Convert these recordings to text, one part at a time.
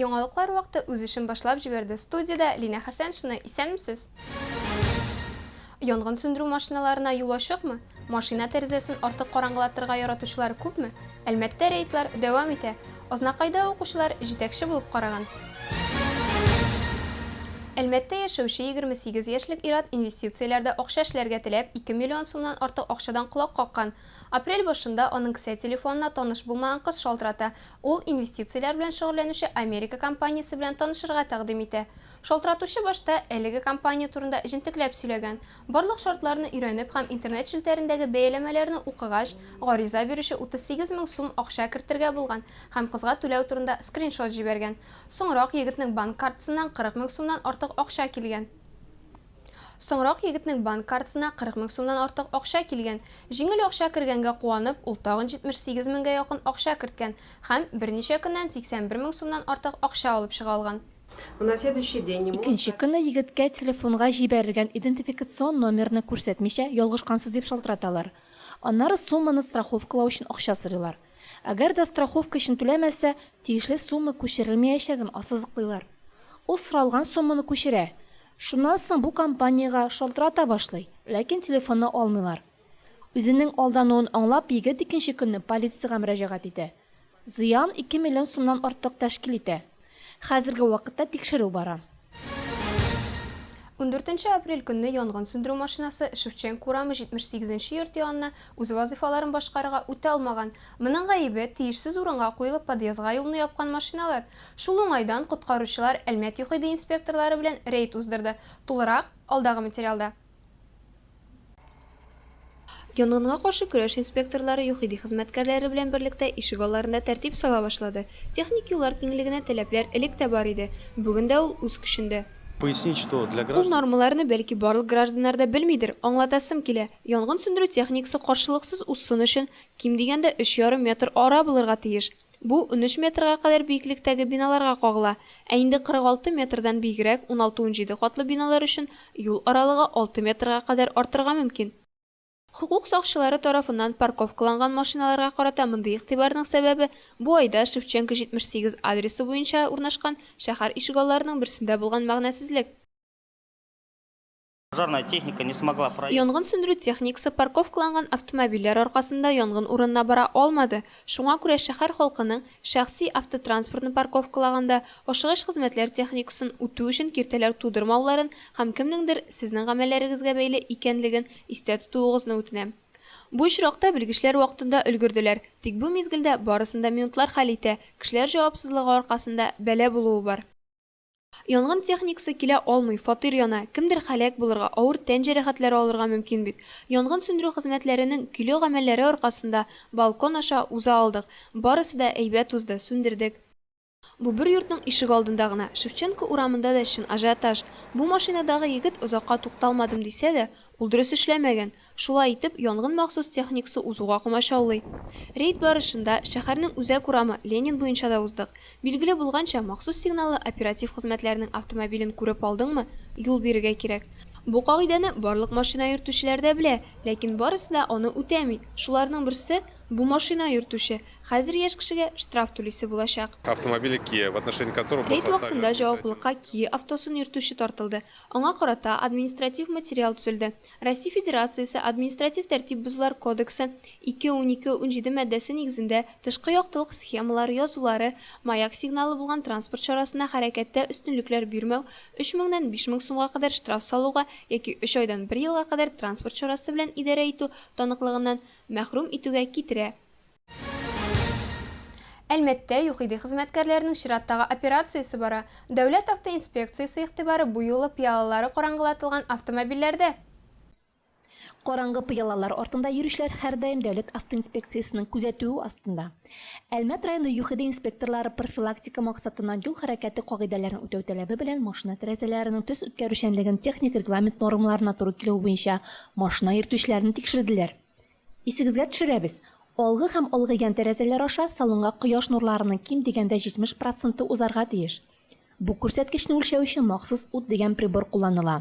Яңалыклар вакыты үз эшен башлап җибәрде. Студиядә Линә Хәсәншина. Исәнмесез? Янгын сүндерү машиналарына юл ачыкмы? Машина тәрәзәсен артык караңгылатырга яратучылар күпме? Әлмәттә рейдлар дәвам итә. Азнакайда укучылар җитәкче булып караган. Әлмәттә яшәүче 28 яшьлек ир-ат инвестицияләрдә акча эшләргә теләп, 2 миллион сумнан артык акчадан колак каккан. Апрель башында аның кесә телефонына таныш булмаган кыз шалтырата. Ул инвестицияләр белән шөгыльләнүче Америка компаниясе белән танышырга тәкъдим итә. Шалтыратучы башта әлеге компания турында җентекләп сөйләгән. Барлык шартларны өйрәнеп һәм интернет челтәрендәге бәяләмәләрне укыгач, гариза бирүче 38 мең сум акча кертергә булган һәм кызга түләү турында скриншот җибәргән. Соңрак егетнең банк картасыннан 40 мең сумнан артык акча килгән. Соңрак егетнең банк картасына 40 мең сумнан артык акча килгән. Җиңел акча кергәнгә куанып, ул тагын 78 меңгә якын акча керткән һәм берничә көннән 81 мең сумнан артык акча алып чыга алган. Икенче көнне егеткә телефонга җибәрелгән идентификацион номерны күрсәтмичә, ялгышкансыз дип шалтыраталар. Аннары сумманы страховкалау өчен акча сорыйлар. Әгәр дә страховка өчен түләмәсә, тиешле сумма күчерелмәячәген ассызыклыйлар. Ул соралган сумманы күчерә. Шуннан соң бу компаниягә шалтырата башлый, ләкин телефонны алмыйлар. Үзенең алдануын аңлап, егет икенче көнне полициягә мөрәҗәгать итә. Зыян 2 миллион сумнан артык тәшкил итә. Хәзерге вакытта тикшерү бара. Ундүртенче апрель көнне янгын сүндерү машинасы Шевченко урамы 78 нче йорт янына үз вазыйфаларын башкарырга үтә алмаган. Моның гаебе, тиешсез урынга куелып подъездга юлны япкан машиналар. Шул уңайдан коткаручылар Әлмәт ЮХИДИ инспекторлары белән рейд уздырды. Тулырак, алдагы материалда. Янгынга каршы көрәш инспекторлары ЮХИДИ хезмәткәрләре белән берлектә ишегалларында тәртип сала башлады. Техник юллар киңлегенә таләпләр элек тә бар иде, бүген дә ул үз көчендә. Ул нормаларны бәлки барлык гражданнар да белмидер, аңлатасым килә, янгын сүндерү техникасы каршылыксыз узсын өчен, ким дигәндә өч ярым метр ара булырга тиеш. Бу 13 метрга кадәр биеклектәге биналарга кагыла. Ә инде 46 метрдан биегрәк, уналты-унҗиде катлы биналар өчен юл аралыгы алты метрга кадәр артырга мөмкин. Хокук сакчылары тарафыннан парковкаланган машиналарга карата мондый игътибарның сәбәбе, бу айда Шевченко 78 адресы буенча урнашкан шәһәр ишегалларының берсендә булган мәгънәсезлек. Пожарная техника не смогла проехать. Янгын сүндерү техникасы парковкаланган автомобильләр аркасында янгын урынына бара алмады. Шуңа күрә шәһәр халкының шәхси автотранспортны парковкалаганда ашыгыч хезмәтләр техникасын үтү өчен киртәләр тудырмауларын һәм кемнеңдер сезнең гамәлләрегезгә бәйле икәнлеген истә тотуыгызны үтенәм. Бу очракта белгечләр вакытында өлгерделәр, тик бу мизгелдә барысын да минутлар хәл итә, кешеләр җавапсызлыгы аркасында бәла булуы бар. Янгын техникасы килә алмый, фатир яна, кемдер һәлак булырга, авыр тән җәрәхәтләре алырга мөмкин бит. Янгын сүндерү хезмәтләренең көйле гамәлләре аркасында балкон аша уза алдык. Барысы да әйбәт узды, сүндердек. Бу бер йортның ишек алдында гына. Шевченко урамында да чын ажиотаж. Бу машинадагы егет озакка тукталмадым дисә дә, ул дөрес эшләмәгән. Шулай итеп, янгын махсус техникасы узуга комачаулый. Рейд барышында шәһәрнең үзәк урамы Ленин буенча да уздык. Билгеле булганча, махсус сигналлы оператив хезмәтләрнең автомобилен күреп алдыңмы, юл бирергә кирәк. Бу кагыйдәне барлык машина йөртүчеләр дә белә, ләкин барысы да аны үтәми. Шуларның берсе, бу машина йөртүче. Хәзер яшь кешегә штраф түлисе булачак. Автомобиля Kia, в отношении которого был Рейд составлен вакытында административный җаваплылыкка Kia автосын йөртүче тартылды. Аңа карата административ материал төзелде. Россия Федерациясе Административ тәртип бозулар кодексы 2 12 17 маддәсе нигезендә тышкы яктылык схемалары, язулары, маяк сигналы булган транспорт чарасына хәрәкәттә өстенлекләр бирмәү 3 меңнән 5 мең сумга кадәр штраф салуга яки өч айдан бер елга кадәр транспорт чарасы белән идарә итү таныклыгыннан мәхрүм итүгә китерә. Әлмәттә ЮХИДИ хезмәткәрләренең чираттагы операциясе бара. Дәүләт автоинспекциясе игътибары бу юлы пыялалары караңгылатылган автомобильләрдә. Караңгы пыялалар артында йөрүчеләр һәрдаим Дәүләт автоинспекциясенең күзәтүе астында. Әлмәт районы ЮХИДИ инспекторлары профилактика максатыннан юл хәрәкәте кагыйдәләрен үтәү таләбе белән машина тәрәзәләренең төс үткәрүчәнлеген техник регламент нормаларына туры килүе буенча машина йөртүчеләрне тикшерделәр. Исегезгә төшерәбез, алгы һәм алгы ян тәрәзәләр аша салонга кояш нурларының ким дигәндә 70 проценты узарга тиеш. Бу күрсәткечне үлчәү өчен махсус ут дигән прибор кулланыла.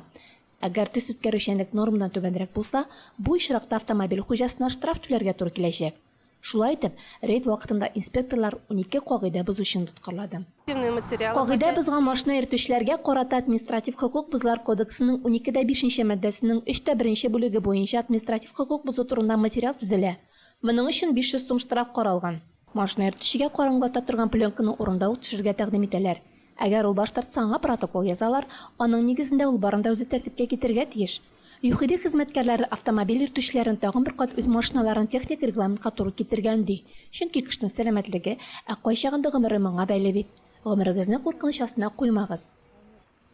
Әгәр төс үткәрүчәнлек нормадан түбәнрәк булса, бу очракта автомобиль хуҗасына штраф түләргә туры киләчәк. Шулай итеп, рейд вакытында инспекторлар 12 кагыйдә бозучыны тоткарлады. Кагыйдә бозган машина йөртүчеләргә карата Административ хокук бозулар кодексының 12 дә бишенче маддәсенең 3 тә беренче бүлеге буенча административ хокук бозу турында материал төзелә. Моның өчен 500 сум штраф каралган. Машина йөртүчегә караңгылата торган пленканы урында ук төшерергә тәкъдим итәләр. Әгәр ул баш тартса, аңа протокол язалар, аның нигезендә ул барын да үзе тәртипкә китерергә тиеш. ЮХИДИ хезмәткәрләре автомобиль йөртүчеләрен тагын бер кат үз машиналарын техник регламентка туры китерергә өнди. Чөнки кешенең сәламәтлеге, ә кайчагында гомере моңа бәйле бит. Гомерегезне куркыныч астына куймагыз.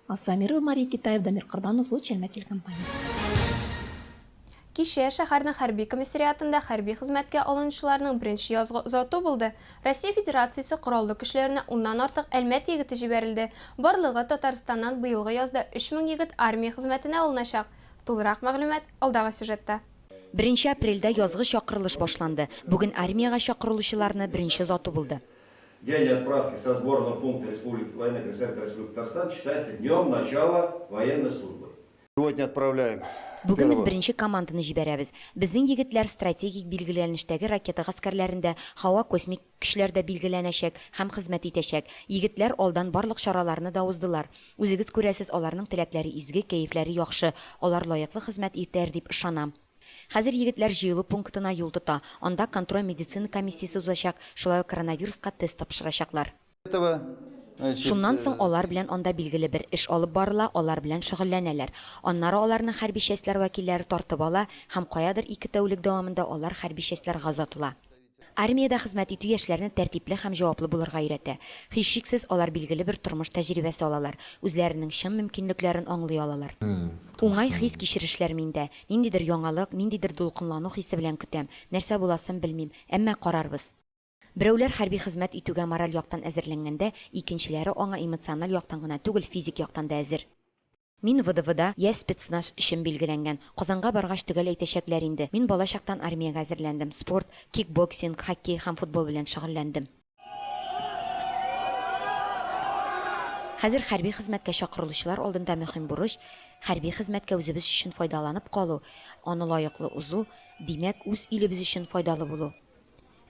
Алсу Әмирова, Мария Китаева, Дамир Корбанов, Луч Әлмәт телекомпаниясе. Кичә шәһәрнең хәрби комиссариатында хәрби хезмәткә алынучыларның беренче язгы озату булды. Россия Федерациясе Кораллы Көчләренә уннан артык Әлмәт егете җибәрелде. Барлыгы Татарстаннан быелгы язда 3000 егет армия хезмәтенә алыначак. Тулырак мәгълүмат алдагы сюжетта. Беренче апрельдә язгы чакырылыш башланды. Бүген армиягә чакырылучыларны беренче озату булды. День отправки со сборного пункта Республики Военный комиссариат Республики Татарстан считается днем начала военной службы. Сегодня отправляем Бүген без беренче команданы җибәрәбез. Безнең егетләр стратегик билгеләнештәге ракета гаскәрләрендә, һава-космик көчләрдә билгеләнәчәк һәм хезмәт итәчәк. Егетләр алдан барлык чараларны да уздылар. Үзегез күрәсез, аларның теләкләре изге, кәефләре яхшы. Алар лаеклы хезмәт итәр дип ышанам. Хәзер егетләр җыелу пунктына юл тота. Анда контроль медицина комиссиясе узачак, шулай ук коронавируска тест тапшырачаклар. Шуннан соң алар белән анда билгеле бер эш алып барыла, алар белән шөгыльләнәләр. Аннары аларны хәрби частьләр вәкилләре тартып ала һәм каядыр ике тәүлек дәвамында алар хәрби частьләргә озатыла. Армиядә хезмәт итү яшьләрне тәртипле һәм җаваплы булырга өйрәтә. Һичшиксез, алар билгеле бер тормыш тәҗрибәсе алалар, үзләренең чын мөмкинлекләрен аңлый алалар. Уңай хис-кичерешләр миндә. Ниндидер яңалык, ниндидер дулкынлану хисе белән көтәм. Нәрсә буласын белмим, әмма карарбыз. Берәүләр хәрби хезмәт итүгә мораль яктан әзерләнгәндә, икенчеләре аңа эмоциональ яктан гына түгел, физик яктан да әзер. Мин ВДВда, я спецназ өчен билгеләнгән. Казанга баргач төгәл әйтәчәкләр инде. Мин бала чактан армиягә әзерләндем, спорт, кикбоксинг, хоккей һәм футбол белән шөгыльләндем. Хәзер хәрби хезмәткә чакырылучылар алдында мөһим бурыч, хәрби хезмәткә үзебез өчен файдаланып калу, аны лаеклы узу, димәк, үз илебез өчен файдалы булу.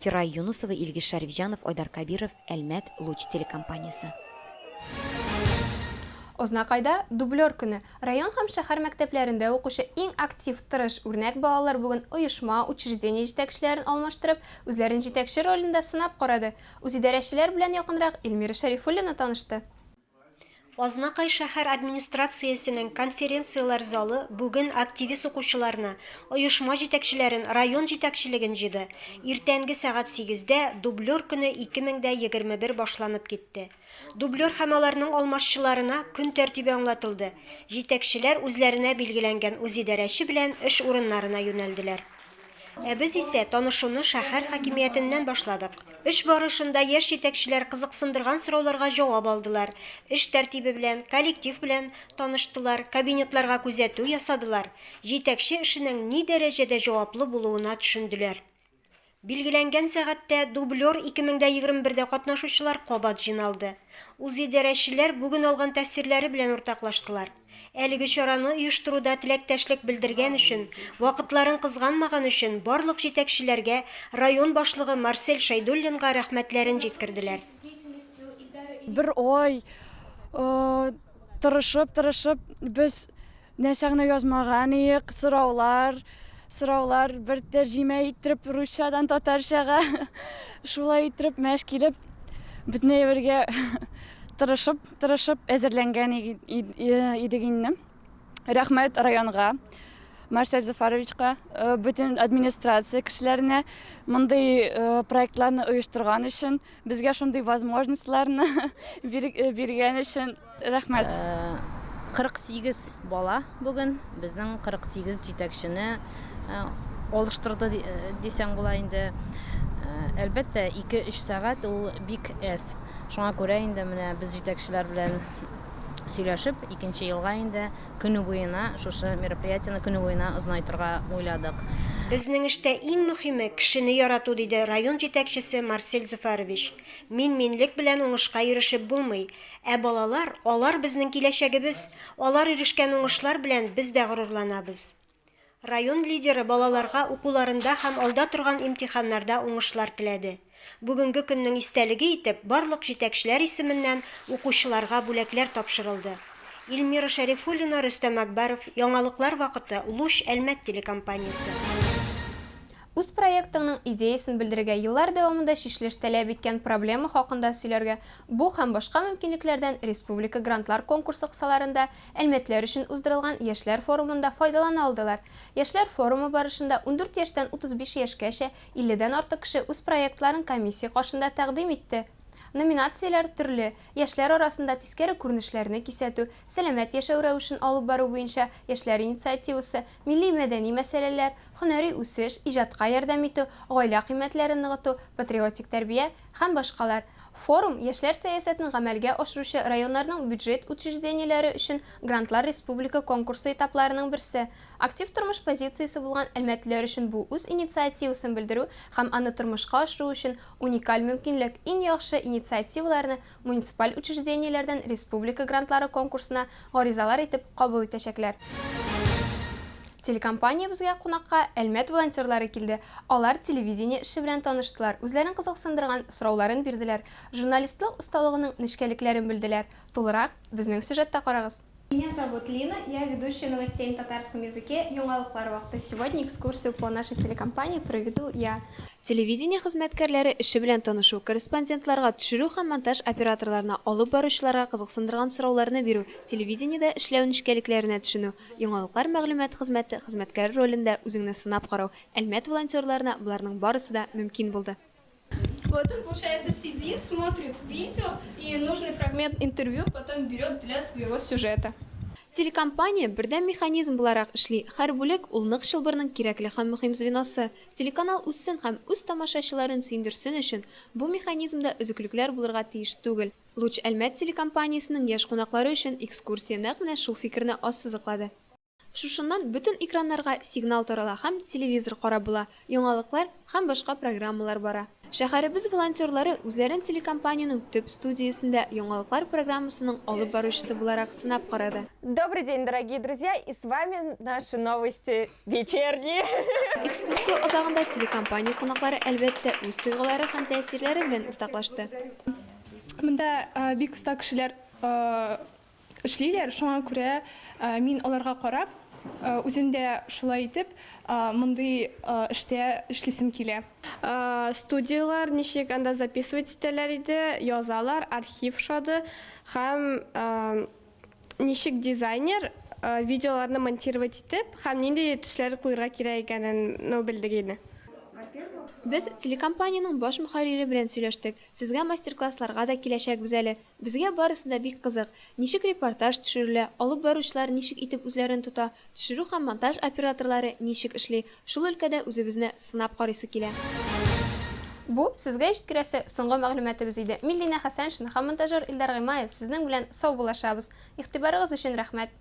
Фирая Юнысова, Илгиз Шәрифҗанов, Айдар Кәбиров, Әлмәт, Луч телекомпаниясе. Азнакайда Дублер көне. Район һәм шәһәр мәктәпләрендә укучы иң актив, тырыш, үрнәк балалар бүген оешма, учреждение җитәкчеләрен алмаштырып, үзләрен җитәкче ролендә сынап карады. Үзидарәчеләр белән якынрак Эльмира Шәрифуллина танышты. Азнакай шәһәр администрациясенең конференцияләр залы бүген активист укучыларны, оешма җитәкчеләрен, район җитәкчелеген җыйды. Иртәнге сәгать сигездә Дублер көне 2021 башланып китте. Дублер һәм аларның алмашчыларына көн тәртибе аңлатылды, җитәкчеләр үзләренә билгеләнгән үзидарәче белән эш урыннарына юнәлделәр. Ә без исә танышуны шәһәр хакимиятеннән башладык. Эш барышында яшь җитәкчеләр кызыксындырган сорауларга җавап алдылар, эш тәртибе белән, коллектив белән таныштылар, кабинетларга күзәтү ясадылар, җитәкче эшенең ни дәрәҗәдә җаваплы булуына төшенделәр. Билгеләнгән сәгатьтә Дублер 2021 дә катнашучылар кабат җыйналды. Үзидарәчеләр бүген алган тәэсирләре белән уртаклаштылар. Әлеге чараны оештыруда теләктәшлек белдергән өчен, вакытларын кызганмаган өчен барлык җитәкчеләргә, район башлыгы Марсель Шәйдуллинга рәхмәтләрен җиткерделәр. Бер ай тырышып-тырышып без Нәрсә генә язмаган иек, сораулар, сораулар бер тәрҗемә иттереп русчадан татарчага. Шулай иттереп мәш килеп, бөтенләй бергә тырышып, тырышып әзерләнгән идек инде. Рәхмәт районга, Марсель Зөфәровичка, э, бөтен администрация кешеләренә мондый э, проектларны оештырган өчен, безгә шундый возможностьларны э, биргән өчен Рәхмәт. 48 бала бүген безнең 48 җитәкчене алыштырды дисәң була инде. Әлбәттә, 2-3 сәгать ул бик әз. Шуңа күрә инде менә без җитәкчеләр белән сөйләшеп, икенче елга инде көне буена шушы мероприятиене көне буена озынайтырга уйладык. Безнең эштә иң мөхиме, кешене ярату, диде район җитәкчесе Марсель Зөфәрович. Мин-минлек белән уңышка ирешеп булмый. Ә балалар, алар безнең киләчәгебез, алар ирешкән уңышлар белән без дә горурланабыз. Район лидеры балаларга укуларында һәм алда торган имтиханнарда уңышлар теләде. Бүгенге көннең истәлеге итеп, барлык җитәкчеләр исеменнән укучыларга бүләкләр тапшырылды. Илмира Шәрифуллина, Рөстәм Әкбәров, Яңалыклар вакыты, Луч, Әлмәт телекомпаниясе. Үз проектыңның идеясен белдерергә, еллар дәвамында чишелеш таләп иткән проблема хакында сөйләргә, бу һәм башка мөмкинлекләрдән республика грантлар конкурсы кысаларында әлмәтлеләр өчен уздырылган Яшьләр форумында файдалана алдылар. Яшьләр форумы барышында 14 яшьтән 35 яшькәчә илледән артык кеше үз проектларын комиссия каршында тәкъдим итте. Номинацияләр төрле, яшьләр арасында тискәре күренешләрне кисәтү, сәламәт яшәү рәвешен алып бару буенча яшьләр инициативасы, милли-мәдәни мәсьәләләр, һөнәри үсеш, иҗатка ярдәм итү, гаилә кыйммәтләрен ныгыту, патриотик тәрбия һәм башкалар. Форум, яшьләр сәясәтен гамәлгә ашыручы районнарның бюджет учреждениеләре өчен грантлар республика конкурсы этапларының берсе. Актив тормыш позициясе булган әлмәтлеләр өчен бу үз инициативасын белдерү һәм аны тормышка ашыру өчен уникаль мөмкинлек, иң яхшы инициативаларны муниципаль учреждениеләрдән республика грантлары конкурсына гаризалар итеп кабул итәчәкләр. Телекомпаниябезгә кунакка Әлмәт волонтерлары килде. Алар телевидение эше белән таныштылар, үзләрен кызыксындырган сорауларын бирделәр, журналистлык осталыгының нечкәлекләрен белделәр. Тулырак, безнең сюжетта карагыз. Меня зовут Лина, я ведущая новостей на татарском языке Яңалыклар вакыты. Сегодня экскурсию по нашей телекомпании проведу я. Телевидение хезмәткәрләре эше белән танышу, корреспондентларга, төшерү һәм монтаж операторларына, алып баручыларга кызыксындырган сорауларны бирү, телевидениедә эшләү нечкәлекләренә төшенү, Яңалыклар мәгълүмат хезмәте хезмәткәре ролендә үзеңне сынап карау, Әлмәт волонтерларына боларның барысы да мөмкин булды. Вот он, получается, сидит, смотрит видео и нужный фрагмент интервью потом берет для своего сюжета. Телекомпания бердәм механизм буларак эшли, һәр бүлек, ул нык чылбырның кирәкле һәм мөһим звеносы. Телеканал үссен һәм үз тамашачыларын сөендерсен өчен, бу механизмда өзеклекләр булырга тиеш түгел. Луч Әлмәт телекомпаниясенең яшь кунаклары өчен экскурсия нәкъ менә шул фикерне ассызыклады. Шушыннан бөтен экраннарга сигнал тарала һәм телевизор карап була, яңалыклар һәм башка программалар бара. Шәһәребез волонтерлары үзләрен телекомпаниянең төп студиясендә яңалыклар программасының алып баручысы буларак сынап карады. Добрый день, дорогие друзья, и с вами наши новости вечерние. Экскурсия азагында телекомпания кунаклары, әлбәттә, үз тойгылары һәм тәэсирләре белән уртаклашты. Монда бик оста кешеләр Эшлиләр, шуңа күрә мин аларга карап, үзем дә шулай итеп мондый эштә эшлисем килә. Студияләр ничек анда записывать итәләр иде, язалар, архив ошады һәм ничек дизайнер видеоларны монтировать итеп һәм нинди төсләр куерга кирәк икәнен, ну, белдек инде. Без телекомпаниянең баш мөхәррире белән сөйләштек. Сезгә мастер-классларга да киләчәкбез әле. Безгә барысы да бик кызык. Ничек репортаж төшерелә, алып баручылар ничек итеп үзләрен тота, төшерү һәм монтаж операторлары ничек эшли, шул өлкәдә үзебезне сынап карыйсы килә. Бу, сезгә җиткерәсе соңгы мәгълүматыбыз иде. Мин Линә Хәсәншина һәм монтажер Илдар Гыймаев сезнең белән саубуллашабыз. Игътибарыгыз өчен рәхмәт.